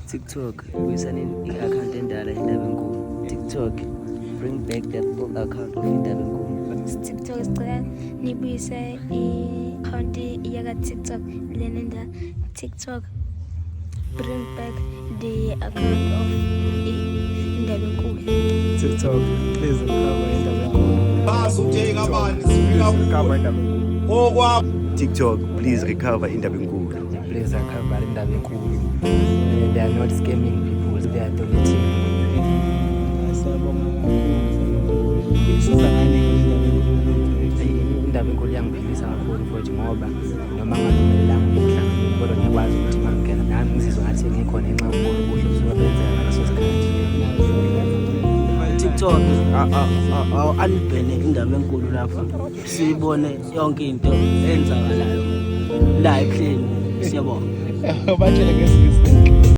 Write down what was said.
TikTok buyisaneni i-account endala Indaba Enkulu. TikTok, bring back that old account of Indaba Enkulu. TikTok, sicela nibuyise i-account yaka-TikTok lena endala. TikTok, bring back the account of Indaba Enkulu. TikTok, please recover Indaba Enkulu. Bazi ukuthi ey'kabani zifika Please recover kuwe Indaba Enkulu. okwakho. TikTok, please recover Indaba Enkulu. Please recover Indaba Enkulu. They are not scamming people, they are donating. Siyabonga kakhulu, siyabonga kakhulu. Isiza ngani Indaba Enkulu? Indaba Enkulu iyangiphilisa kakhulu futhi, ngoba noma ngingaphumelelanga emhlanganweni, kodwa ngiyakwazi ukuthi uma ngingena nami ngizizwe ngathi ngikhona ngenxa yokubona ubuhle obusuke benzeka ngaleso sikhathi. TikTok, anibhene Indaba Enkulu lapha, siyibone yonke into eyenzakalayo la ebuhleni. Siyabonga. Batshele ngesiNgisi.